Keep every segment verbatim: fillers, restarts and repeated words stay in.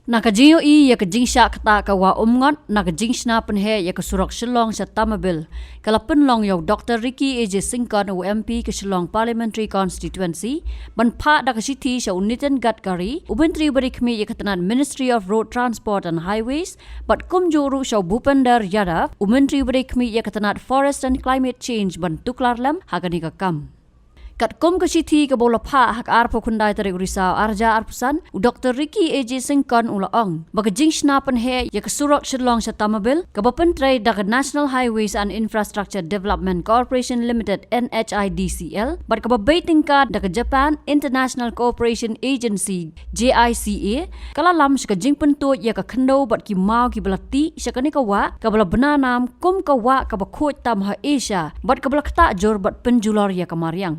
Na ka jingïohi ïa ka jingshah ktah ka Wah Umngot na ka jingshna pynheh ïa ka surok Shillong sha Tamabil, ka la pynlong ïa u Dr Ricky A J Syngkon, u M P ka Shillong Parliamentary Constituency, ban phah da ka shithi sha u Nitin Gadkari, u Myntri ba dei khmih ïa ka tnat Ministry of Road Transport and Highways, bad kumjuh ruh sha u Bhupender Yadav, u Myntri ba dei khmih ïa ka tnat Forest and Climate Change, ban tuklar lem ha kane ka kam. Katkum ka shithi kaba u la phah ha ka arphew khyndai tarik u Risaw arhajar arphew san, u Dr Ricky A J Syngkon u la ong ba ka jingshna pynheh ïa ka surok Shillong sha Tamabil, kaba pyntrei da ka National Highways and Infrastructure Development Corporation Limited, N H I D C L, bad kaba bei tyngka da ka Japan International Cooperation Agency, J I C A, ka la lam sha ka jingpyntuid ïa ka khyndew bad ki maw kiba la tih sha kane ka wah, kaba la bna nam kum ka wah kaba khuid tam ha Asia, bad kaba la ktah jur bad pynjulor ïa ka mariang.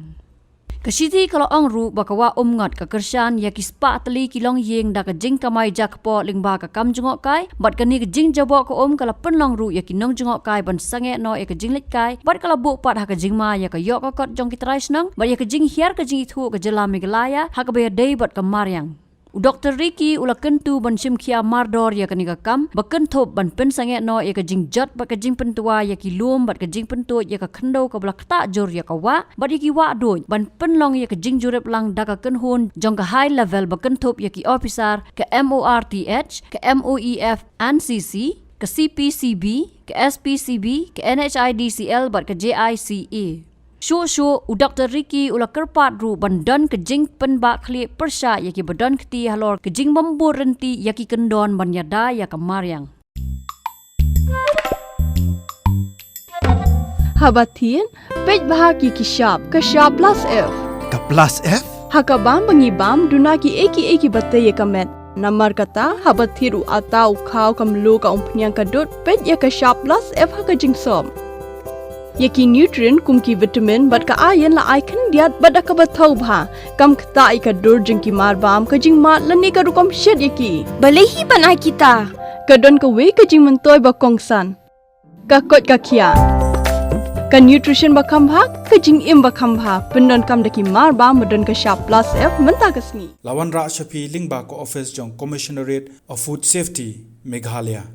Ka shithi ka la ong ruh ba ka Wah Umngot ka kyrshan ïa ki spah tylli ki longïing da ka jingkamai jakpoh lyngba ka kam jngohkai, bad kane ka jingjaboh ka um ka la pynlong ruh ïa ki nongjngohkai ban sangeh noh ïa ka jingleit kai, bad ka la buh pat ha ka jingma ïa ka ïoh ka kot jong ki trai shnong, bad ïa ka jinghiar ka jingithuh ka jylla Meghalaya ha kaba ïadei bad ka mariang. U Dr Ricky u la kyntu ban shim khia mardor ïa kane ka kam, ba kynthup ban pynsangeh noh ïa ka jingjot bad ka jingpyntwa ïa ki lum bad ka jingpyntuid ïa ka khyndew kaba la ktah jur ïa ka wah, bad ïa ki wah duid, ban pynlong ïa ka jingjurip lang da ka kynhun jong ka high level ba kynthup ïa ki officer ka M O R T H, ka M O E F and C C, ka C P C B, ka S P C B, ka N H I D C L bad ka J I C A. Shuh shuh, u Dr Ricky u la kyrpad ruh ban don ka jingpynbah khlieh pyrshah ïa kiba don kti halor ka jingbym bud ryntih ïa ki kyndon ban ïada ïa ka mariang. Haba thied, peit bha ïa ki shap, ka shap plus F. Ka plus F? Ha ka bam ba ngi bam, duna kiei kiei kiba tei ïa ka met. Namar kata, haba thied u atta, u khaw, ka mluh, ka umphniang, ka dud, peit ïa ka shap plus F ha ka jingsop. Ïa ki nutrient kum ki vitamin bad ka iron la ai khyndiat bad da kaba thaw bha. Kam ktah ïa ka dur jong ki marbam, ka jingmad lane ka rukom shet ïa ki. Balei hi ban ai kita? Ka don kawei ka jingmyntoi ba kongsan. Ka koit ka khiah. Ka nutrition ba kham bha, ka jingim ba kham bha. Pyndonkam da ki marbam ba don ka shap plus F mynta ka sngi. La wanrah sha phi lyngba ka office jong Commissionerate of Food Safety, Meghalaya.